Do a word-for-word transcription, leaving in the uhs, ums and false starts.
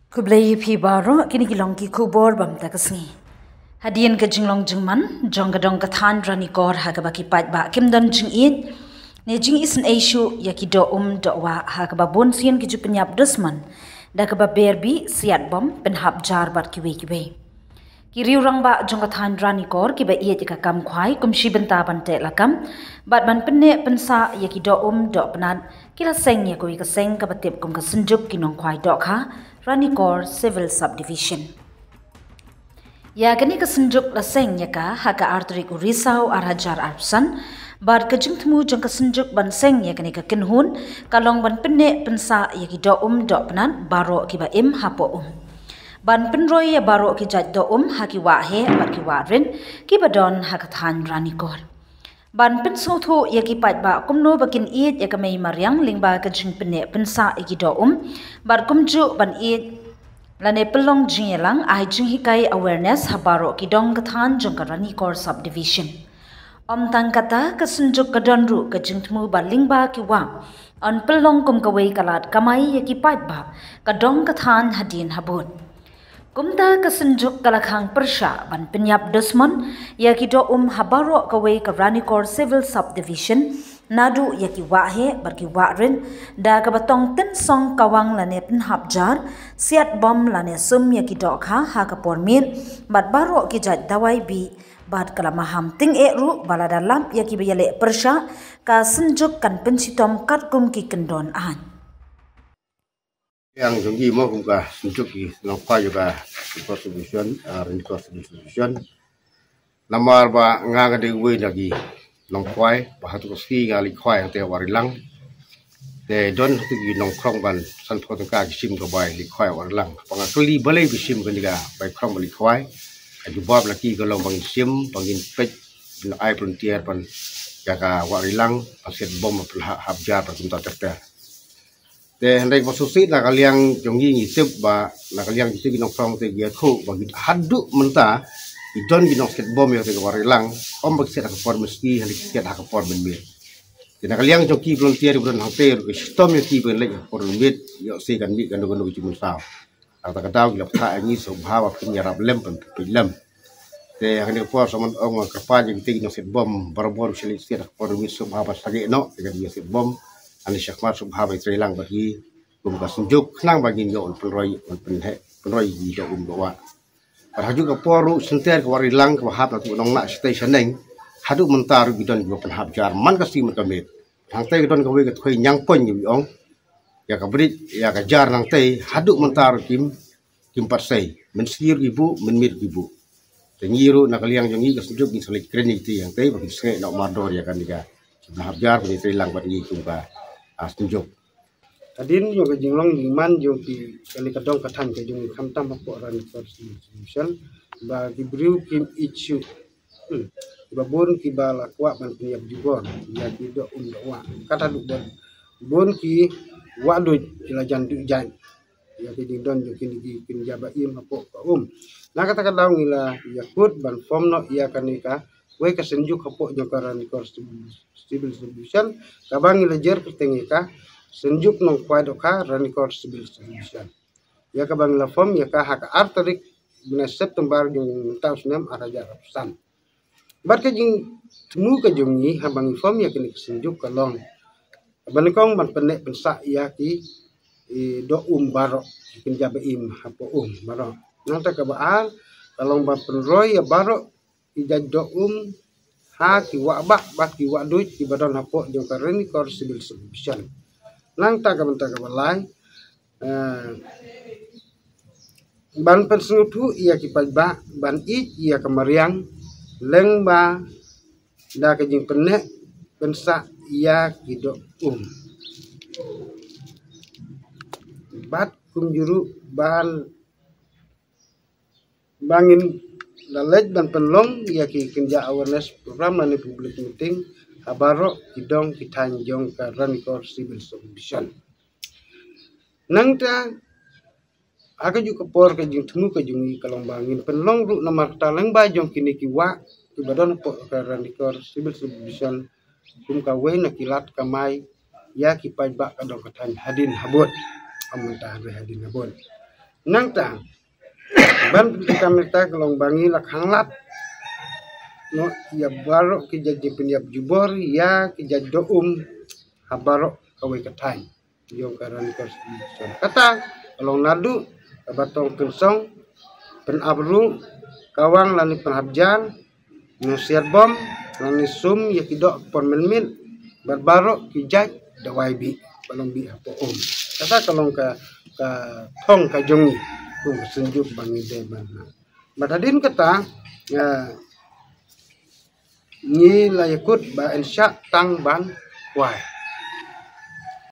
Khublei ïa phi baroh, kine ki long ki khubor bam ta ka sngi. Hadien ka jinglong jingman jong ka dong ka thaiñ Ranikor ha kaba ki paidbah kim don jingïeit ne jingisynei shuh ïa ki doh um doh wah ha kaba bun sien ki ju pynïap dusmon da kaba ber bih, siat bom, pynhap jar bad kiwei kiwei. Ki riew rangbah jong ka thaiñ Ranikor kiba ïeit ïa ka kam khwai kum shi bynta ban teh lakam bad ban pynneh pynsah ïa ki doh um doh pnat ki la seng ïa kawei ka seng kaba tip kum ka Synjuk ki Nongkhwai Dohkha Ranikor Civil Subdivision. Ïa kane ka Synjuk la seng ïa ka ha ka ar tarik u Risaw ar hajar arphew san bad ka jingthmu jong ka Synjuk ban seng ïa kane ka kynhun ka long ban pynneh pynsah ïa ki doh um doh pnat baroh kiba im hapoh um, ban pynroi ïa baroh ki jait doh um ha ki wah heh bad ki wah rit kiba don ha ka thaiñ Ranikor, ban pynsngewthuh ïa ki paidbah kumno ba kin ïeit ïa ka mei mariang lyngba ka jingpynneh pynsah ïa ki doh um bad kumjuh ban ïeit lane pynlong jingïalang, ai jinghikai, awareness ha baroh ki dong ka thaiñ jong ka Ranikor Subdivision. Ym tang kata, ka Synjuk ka don ruh ka jingthmu ba lyngba ki wah yn pynlong kum kawei ka lad kamai ïa ki paidbah ka dong ka thaiñ hadien habud. Kumta ka Synjuk ka la khang pyrshah ban pynïap dusmon ïa ki doh um ha baroh kawei ka Ranikor Civil Subdivision, naduh ïa ki wah heh bad ki wah rit, da kaba tong tynsong kawang lane pynhap jar, siat bom lane sum ïa ki dohkha ha ka por miet bad baroh ki jait dawai bih, bad ka la maham tyngeh ruh ba lada lap ïa kiba ïaleh pyrshah, ka Synjuk kan pynshitom katkum ki kyndon aiñ. Ïa jong ngi mo kum ka Synjuk ki Nongkhwai Dohkha Subdivision, ah, Ranikor Subdivision. Namar ba nga nga dei uwei na ki nongkhwai, ba haduh ka sngi nga leit khwai hangtei Wah Rilang. Te don haduh ki nongkhrong ban sanphew tyngka ki shim ka bai leit khwai Wah Rilang. Ba nga kylli balei ba shim kane ka bai khrong ba leit khwai. Ka jubab la ki ka long ba ngin shim, ba ngin peit, ban ai volunteer ban ïa ka Wah Rilang, ban siat bom, ban pynhap jar, ban kumta ter ter. Te hynrei ba shisha na ka liang jong ngi ngi tip ba, na ka liang jong ki nongkhrong te ki ïathuh ba ki haduh mynta ki don ki nongsiat bom ïa ka Wah Rilang, ym ba ki siat ha ka por mynsngi, hynrei ki siat ha ka por mynmiet. Te na ka liang jong ki volunteer ba don hangtei ruh ki shitom ïa ki ban leit ha ka por mynmiet, ïoh se kan mih kano kano ka jingmynsaw. Hangta ka daw ki la bthah ïa ngi sngewbha ba phin ïarap lem, ban pynpeit lem. Te ha kane ka por sa man ong kyrpad ïa kitei ki nongsiat bom barabor, shu leit siat ha ka por mynmiet sngewbha ban sangeh noh ïa ka jingsiat bom. Ani shakhmat sngewbha ban trei lang bad ki kum ka Synjuk khnang ba ngin ïoh pynroi, pynheh, pynroi ïa ki doh um doh wah. Bad ha kajuh ka por ruh shynter ka Wah Rilang kaba hap na tu nong na shatei shaneng, haduh mynta ruh ki don kiba pynhap jar man ka sngi man ka miet. Hangtei ka don kawei ka thoi Ñiangpon ngi ong, ïa ka bridge, ïa ka jar nangtei haduh mynta ruh kim, kim pat sei. Mynsngi ruh ki buh, mynmiet ruh ki buh. Te ngi ruh na ka liang jong ngi ka Synjuk ngi sa leit kren ïa kitei hangtei ba kin sangeh noh mardor ïa kane ka, ki pynhap jar, ba ngin trei lang bad ngi kum ka, ah, Synjuk. Hadien jong ka jinglong jingman jong ki, kane ka dong ka thaiñ ka jong ngi khamtam hapoh Ranikor Subdivision, ba ki briew kim ïeit shuh, hmm, ba bun kiba la kwah ban pynïap jubor ïa ki doh um doh wah. Kat haduh ba bun ki wah duid ki la jan duh jaiñ ïa ki jingdon jong kine ki kynja ba im hapoh ka um. Na kata ka daw ngi la ïakut ban form noh ïa kane ka wei ka Synjuk hapoh jong ka Ranikor Civil, Civil Subdivision, kaba ngi la jer kyrteng ïa ka Synjuk Nongkhwai Dohkha Ranikor Civil Subdivision. Ïa kaba ngi la form ïa ka ha ka ar tarik bnai September jong mynta u snem ar hajar arphew san. Bad ka jingthmu ka jong ngi haba ngi form ïa kane ka Synjuk ka long ba nyngkong ban pynneh pynsah ïa ki, eh, doh um baroh, ki kynja ba im hapoh um baroh. Nangta kaba ar ka long ban pynroi ïa baroh ki jait doh um ha ki wah bah bad ki wah duid kiba don hapoh jong ka Ranikor Civil Subdivision. Nangta ka bynta kaba lai, eh, ban pynsngewthuh ïa ki paidbah ban ïeit ïa ka mariang lyngba da ka jingpynneh pynsah ïa ki doh um. Bad kumjuh ruh ban ba ngin da leit ban pynlong ïa ki kynja awareness program lane public meeting ha baroh ki dong ki thaiñ jong ka Ranikor Civil Subdivision. Nangta ha kajuh ka por ka jingthmu ka jong ngi ka long ba ngin pynlong ruh namar kata lyngba jong kine ki wah kiba don hapoh ka Ranikor Civil Subdivision kum kawei na ki lad kamai ïa ki paidbah ka dong ka thaiñ hadien habud. Ym mynta hynrei hadien habud. Nangta ban pyntikam ïa kata ka long ba ngi la khang lad noh ïa baroh ki jait jingpynïap jubor ïa ki jait doh um ha baroh kawei ka thaiñ jong ka Ranikor Sub-Division. Kata ka long naduh kaba tong kynsong, pynap ruh, kawang lane pynhap jar, nongsiat bom lane sum ïa ki doh por mynmiet bad baroh ki jait dawai bih ba long bih hapoh um. Kata ka long ka, ka thong ka jong ngi, kum ka synjuk ba ngi dei ban ha. Bad hadien kata, eh, ngi la ïakut ba yn shah tang ban kwai.